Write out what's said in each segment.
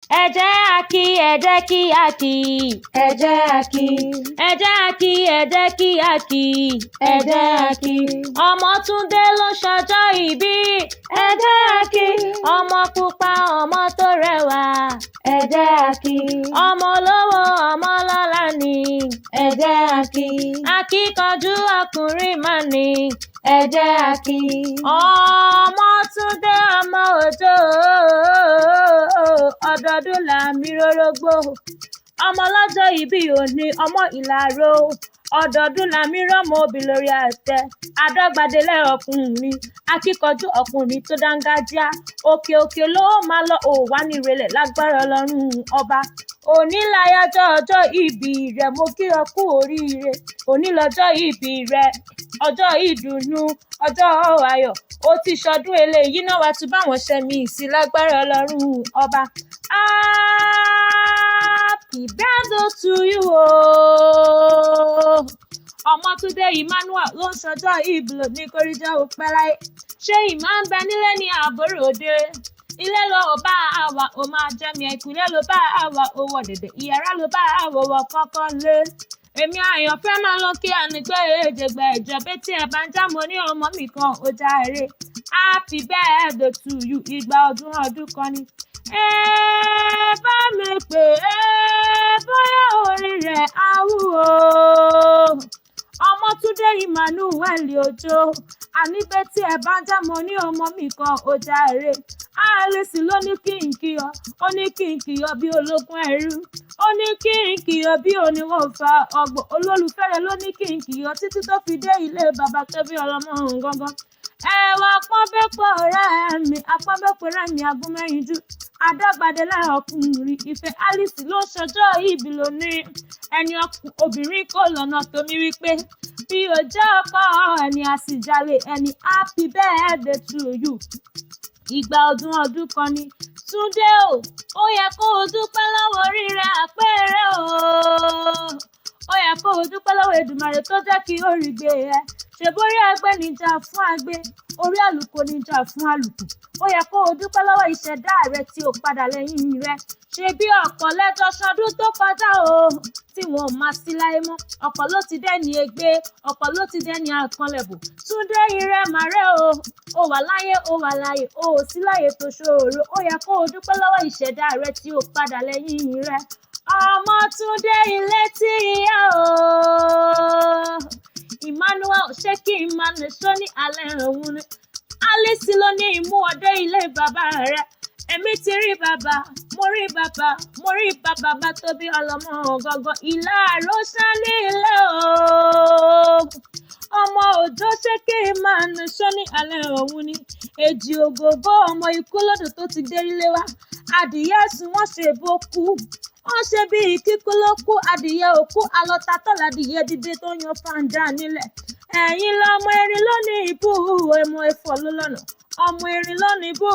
Ẹ jẹ́ á kí, ẹ jẹ́ kí á kí. Ẹ jẹ́ á kí. Ẹ jẹ́ á kí, ẹ jẹ́ kí á kí. Ẹ jẹ́ á kí. Ọmọ́túndé ló ṣọjọ́ ìbí. Ẹ jẹ́ á kí. Ọmọ pupa, ọmọ tó rẹwà. Ẹ jẹ́ á kí. Ọmọ olówó, ọmọ lọ́lá ni. Ẹ jẹ́ á kí. Akíkanjú ọkùnrin mà ni. Ẹ jẹ́ á kí. Ọmọ́túndé ọmọ Òjó, ọdọọdún là ń mi rórógbó. Ọmọ lọ́jọ́ ìbí òní, ọmọ Ìlàró, ọdọọdún là ń rọ́mọ obì lórí àtẹ. Adọ́gbadélẹ̀ ọkùnrin, akíkanjú ọkùnrin tó dángájíá. Òkè òkè ló máa lọ, ò wá nírelẹ̀ lágbára Ọlọ́run ọba. Òní láyájọ́ ọjọ́ ìbí rẹ̀, mo kí ọ kú oríire. Òní lọ́jọ́ ìbí rẹ̀, ọjọ́ ìdùnnú, ọjọ́ ayọ̀. Ó ti ṣọdún eléyìí náà, wàá tún báwọn ṣe mí sí lágbára Ọlọ́run ọba. Happy birthday to you o. Ọmọ́túndé Emmanuel ló ń ṣọjọ́ ìbí ní kórìíjọ́ òpẹ́ láyé. Ṣé ìmọ̀ ń bẹ nílé ní àbúrò òde? Ilé ló bá àwà, ó máa jẹ́mi ẹ̀kúlé ló bá àwà, ó wọ̀ dẹ̀dẹ̀. Ìyàrá ló bá àwọ̀ wọ̀ kọ́kọ́ lé. Èmi àyànfẹ́ máa lọ kí ànígbé èjègbè ìjọba tí ẹ bá ń já mo ní ọmọ mi kan ó já eré. Happy birthday to you, ìgbà ọdún ọdún kan ni. Ẹ bá mi pè é bóyá orí rẹ̀ á wú o. Ọmọ́túndé Emmanuel Òjó, ànígbé tí ẹ bá ń já mo ní ọmọ mi kan ó já eré. Alice ló ní kí n kí ọ, ó ní kí n kí ọ bí ológun ẹrú, ó ní kí n kí ọ bí oníwọ̀nfà ọgbọ̀n. Olólùfẹ́ rẹ̀ ló ní kí n kí ọ títí tó fi dé ilé bàbá tó bí ọlọ́mọ gangan. Ẹ̀wà pọ́nbẹ́pọ̀ ọ̀rẹ́ mi, apọ́nbẹ́pọ̀ ọ̀rẹ́ mi agúnmẹ́yinjú. Adágbadélẹ̀ ọkùnrin ìfẹ́ Alice ló ṣọjọ́ ìbí lónìí. Ẹni obìnrin kò lọ́nà tómi wípé bí ó jẹ́ ọkọ ẹni àsìjàlè ẹni. Happy birthday to you. Ìgbà ọdún ọdún kan ni. Túndé o, ó yẹ kó o dúpẹ́ lọ́wọ́ orí rẹ̀ àpẹẹrẹ o. Ó yẹ kó o dúpẹ́ lọ́wọ́ Èdùmàrè tó jẹ́ kí ó rí gbé ẹ. Ṣèbórí ẹgbẹ́ níjà fún àgbẹ̀, orí àlùkò níjà fún àlùkò. Ó yẹ kó o dúpẹ́ lọ́wọ́ ìṣẹ̀dá rẹ tí ò padà lẹ́yìn rẹ. Ṣe bí ọ̀pọ̀ lẹ́jọ́ ṣọdún tó kọjá o, tí wọn ò máa sí láyé mọ́. Ọ̀pọ̀ ló ti dẹ́ni ègbé, ọ̀pọ̀ ló ti dẹ́ni àkànlẹ̀bù. Túndé ire màrẹ́ o, ó wà láyé, ó wà láyé, ó ò sí láyé tó ṣòro. Ó yẹ kó o dúpẹ́ lọ́wọ́ ìṣẹ̀dá rẹ tí ò padà lẹ́yìn rẹ. Ọmọ́túndé ilé tí ìyá o. Emmanuel ṣé kí n máa nìṣó ní alẹ́ òun ni. Alice ló ní ìmú ọdẹ ilé bàbá rẹ̀. Èmi ti rí bàbá, mo rí bàbá, mo rí bàbá bá tó bí ọlọ́mọ gangan. Ìlàró ṣá ní ilé o. Ọmọ Òjó ṣé kí n máa nìṣó ní alẹ́ òun ni. Èjì ògògó ọmọ ikú lódò tó ti dérílé wá. Adìyẹ sùn wọ́n ṣe bó kú. Wọ́n ṣe bí kíkú ló kú, adìyẹ òkú, alọ́ta tọ́lá adìyẹ dídé tó yan fàǹdà nílẹ̀. Ẹ̀yin lọmọ erin lónìí ibú, ọmọ ẹ̀fọ́ ló lọ́nà. Ọmọ erin lónìí ibú,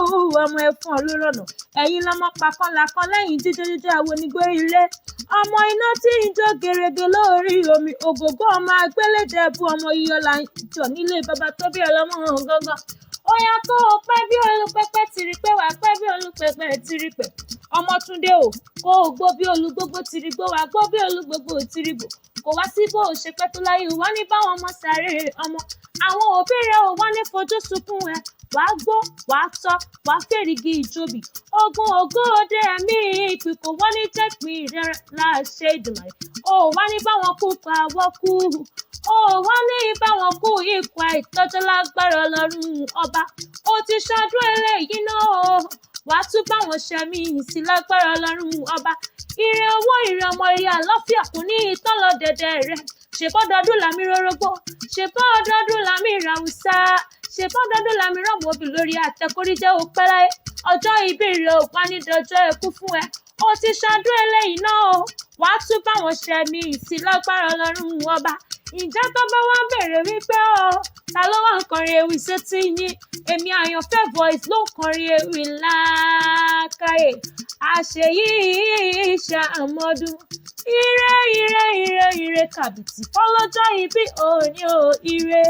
ọmọ ẹ̀fọ́ ló lọ́nà. Ẹ̀yin lọmọ pàkànlàkan lẹ́yìn jíjó jíjó àwọn onígbórí ilé. Ọmọ iná tí ń jó gerege lórí omi, ògògó ọmọ agbélédẹ̀bù, ọmọ iyọ̀ là ń jọ nílé bàbá tó bí ọlọ́mọ gangan. Ó yẹ kó o pẹ́ bí olùpẹ̀pẹ̀ tìrì pé wàá pẹ́ bí olùpẹ̀pẹ̀ tìrì pẹ̀. Ọmọ́túndé o, kó o gbó bí olùgbogbo tìrì gbó, wàá gbó bí olùgbogbo tìrì gbò. Kò wá sí bó o ṣe pẹ́ tó láyé, wá ní báwọn ọmọ sáré ọmọ. Àwọn òbí rẹ ò wá ní fojú sunkún ẹ. Wàá gbó, wàá tọ́, wàá fèrègì ìjòbì. Ogun ògo òde ẹ̀mí ìpín kò wá ní jẹ́pin rẹ láṣẹ Èdùmàrè. O wá ní báwọn kú pa wọ́n kú. O wá ní báwọn kú ikú àìtọ́jọ́ lágbára Ọlọ́run ọba. Ó ti ṣọdún eléyìí náà o. Wàá tún báwọn ṣẹ̀mí sí lágbára Ọlọ́run ọba. Ire owó, ire ọmọ, ire àlọ́fíà kò ní ìtàn lọ dẹ̀dẹ̀ rẹ̀. Ṣèbọ́dọọdún làmí rórógbó, ṣèbọ́dọọdún làmí ràwùsá, ṣèbọ́dọọdún làmí rọ̀mọ́ obì lórí àtẹkóríjẹ́ òpẹ́ láyé. Ọjọ́ ìbí rẹ̀ ò pa ní dọjọ́ ẹkú fún ẹ. Ó ti ṣọdún eléyìí náà o. Wàá tún báwọn ṣẹ̀mí sí lágbára Ọlọ́run ọba. Ǹjẹ́ tó bá wá ń bèrè wípé o, ta ló wá ń kọrin ewì sétí yín? Èmi àyànfẹ́ voice ló ń kọrin ewì láàkáyè. Àṣeyí ṣàmọ́dún. Ire ire ire ire kàbìtì fọlọ́jọ́ ìbí òní o ire.